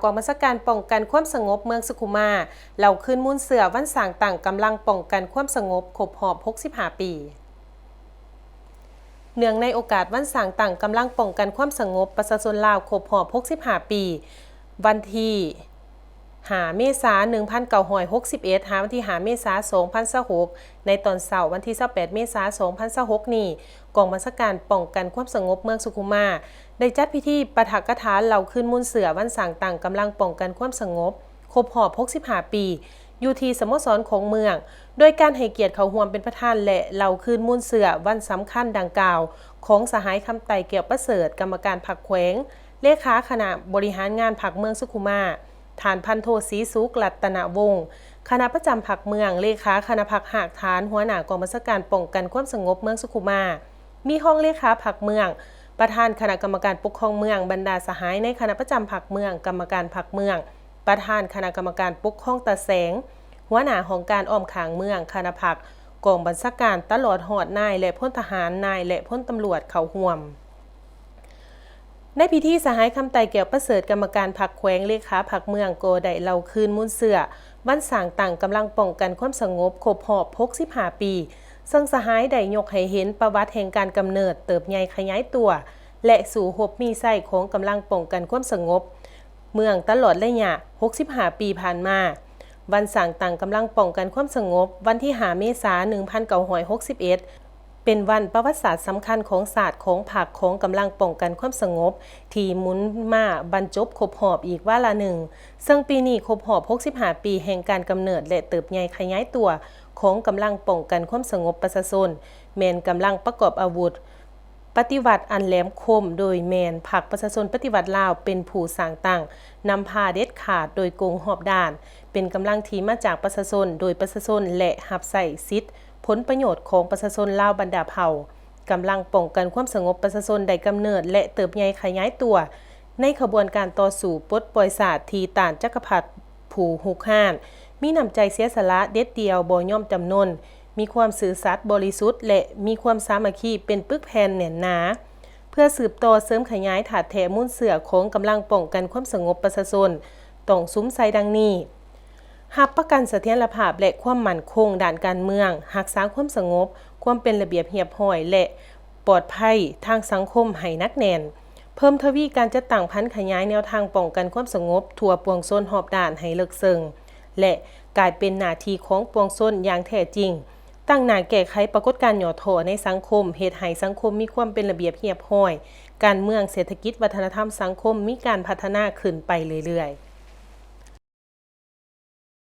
ກອງບັນຊາການປ້ອງກັນຄວາມສະຫງົບເມືອງສຸຂຸມາ ເລົ່າຄືນມູນເຊື້ອວັນສ້າງຕັ້ງກຳລັງປ້ອງກັນຄວາມສະຫງົບຄົບຮອບຫົກສິບຫ້າປີ. ເນື່ອງໃນໂອກາດວັນສ້າງຕັ້ງກຳລັງປ້ອງກັນຄວາມສະຫງົບປະຊາຊົນລາວຄົບຮອບຫົກສິບຫ້າປີ ວັນທີຫ້າເມສາໜຶ່ງພັນເກົ້າຮ້ອຍຫົກສິບເອັດ ຫາວັນທີຫ້າເມສາສອງພັນຊາວຫົກ ໃນຕອນເຊົ້າວັນທີຊາວແປດເມສາສອງພັນຊາວຫົກນີ້, ກອງບັນຊາການປ້ອງກັນຄວາມສະຫງົບເມືອງສຸຂຸມາ ໄດ້ຈັດພິທີປາຖະກະຖາເລົ່າຄືນມູນເຊື້ອວັນສ້າງຕັ້ງກຳລັງປ້ອງກັນຄວາມສະຫງົບຄົບຮອບຫົກສິບຫ້າປີ ຢູ່ທີ່ສະໂມສອນຂອງເມືອງ, ໂດຍການໃຫ້ກຽດເຂົ້າຮ່ວມເປັນປະທານ ແລະ ເລົ່າຄືນມູນເຊື້ອວັນສຳຄັນດັ່ງກ່າວ ຂອງສະຫາຍ ຄຳໄຕ ແກ້ວປະເສີດ ກຳມະການພັກແຂວງ, ເລຂາຄະນະບໍລິຫານງານພັກເມືອງສຸຂຸມາ, ທ່ານ ພັນໂທ ສີສຸກ ລັດຕະນະວົງ ຄະນະປະຈຳພັກເມືອງ, ເລຂາຄະນະພັກຮາກຖານ, ຫົວໜ້າກອງບັນຊາການປ້ອງກັນຄວາມສະຫງົບເມືອງສຸຂຸມາ, ມີຮອງເລຂາພັກເມືອງ, ປະທານຄະນະກຳມະການປົກຄອງເມືອງ, ບັນດາສະຫາຍໃນຄະນະປະຈຳພັກເມືອງ, ກຳມະການພັກເມືອງ, ປະທານຄະນະກຳມະການປົກຄອງຕາແສງ, ຫົວໜ້າຫ້ອງການອ້ອມຂ້າງເມືອງ, ຄະນະພັກ, ກອງບັນຊາການ, ຕະຫຼອດຮອດນາຍ ແລະ ພົນທະຫານ, ນາຍ ແລະ ພົນຕຳຫຼວດເຂົ້າຮ່ວມ. ໃນພິທີ, ສະຫາຍ ຄຳໄຕ ແກ້ວປະເສີດ ກຳມະການພັກແຂວງ, ເລຂາພັກເມືອງ ກໍໄດ້ເລົ່າຄືນມູນເຊື້ອວັນສ້າງຕັ້ງກຳລັງປ້ອງກັນຄວາມສະຫງົບຄົບຮອບຫົກສິບຫ້າປີ, ເຊິ່ງສະຫາຍໄດ້ຍົກໃຫ້ເຫັນປະຫວັດແຫ່ງການກຳເນີດ, ເຕີບໃຫຍ່ຂະຫຍາຍຕົວ ແລະ ສູ້ຮົບມີໄຊຂອງກຳລັງປ້ອງກັນຄວາມສະຫງົບເມືອງຕະຫຼອດໄລຍະຫົກສິບຫ້າປີຜ່ານມາ. ວັນສ້າງຕັ້ງກຳລັງປ້ອງກັນຄວາມສະຫງົບ ວັນທີຫ້າເມສາໜຶ່ງພັນເກົ້າຮ້ອຍຫົກສິບເອັດ ເປັນວັນປະຫວັດສາດສຳຄັນຂອງຊາດ, ຂອງພັກ, ຂອງກຳລັງປ້ອງກັນຄວາມສະຫງົບ ທີ່ໝູນມາບັນຈົບຄົບຮອບອີກວາລະໜຶ່ງ, ເຊິ່ງປີນີ້ຄົບຮອບຫົກສິບຫ້າປີແຫ່ງການກຳເນີດ ແລະ ເຕີບໃຫຍ່ຂະຫຍາຍຕົວຂອງກຳລັງປ້ອງກັນຄວາມສະຫງົບປະຊາຊົນ, ແມ່ນກຳລັງປະກອບອາວຸດ ປະຕິວັດອັນແຫຼມຄົມ, ໂດຍແມ່ນພັກປະຊາຊົນປະຕິວັດລາວເປັນຜູ້ສ້າງຕັ້ງ, ນຳພາເດັດຂາດ, ໂດຍກົງຮອບດ້ານ, ເປັນກຳລັງທີ່ມາຈາກປະຊາຊົນ, ໂດຍປະຊາຊົນ ແລະ ຮັບໃຊ້ສິດຜົນປະໂຫຍດຂອງປະຊາຊົນລາວບັນດາເຜົ່າ. ກຳລັງປ້ອງກັນຄວາມສະຫງົບປະຊາຊົນໄດ້ກຳເນີດ ແລະ ເຕີບໃຫຍ່ຂະຫຍາຍຕົວ ໃນຂະບວນການຕໍ່ສູ້ປົດປ່ອຍຊາດທີ່ຕ້ານຈັກກະພັດຜູ້ຮຸກຮານ, ມີນ້ຳໃຈເສຍສະຫຼະເດັດດ່ຽວ, ບໍ່ຍອມຈຳນົນ, ມີຄວາມຊື່ສັດບໍລິສຸດ ແລະ ມີຄວາມສາມັກຄີເປັນປຶກແຜ່ນແໜ້ນໜາ, ເພື່ອສືບຕໍ່ເສີມຂະຫຍາຍທາດແທ້ມູນເຊື້ອຂອງກຳລັງປ້ອງກັນຄວາມສະຫງົບປະຊາຊົນ ຕ້ອງສຸມໃສ່ດັ່ງນີ້: ຮັບປະກັນສະຖຽນລະພາບ ແລະ ຄວາມໝັ້ນຄົງດ້ານການເມືອງ, ຮັກສາຄວາມສະຫງົບ, ຄວາມເປັນລະບຽບຮຽບຮ້ອຍ ແລະ ປອດໄພທາງສັງຄົມໃຫ້ໜັກແໜ້ນ, ເພີ່ມທະວີການຈັດຕັ້ງຜັນຂະຫຍາຍແນວທາງປ້ອງກັນຄວາມສະຫງົບທົ່ວປວງຊົນຮອບດ້ານໃຫ້ເລິກເຊິ່ງ ແລະ ກາຍເປັນໜ້າທີ່ຂອງປວງຊົນຢ່າງແທ້ຈິງ, ຕັ້ງໜ້າແກ້ໄຂປາກົດການຫຍໍ້ທໍ້ໃນສັງຄົມ, ເຮັດໃຫ້ສັງຄົມມີຄວາມເປັນລະບຽບຮຽບຮ້ອຍ, ການເມືອງ, ເສດຖະກິດ, ວັດທະນະທຳ, ສັງຄົມມີການພັດທະນາຂຶ້ນໄປເລື້ອຍໆ.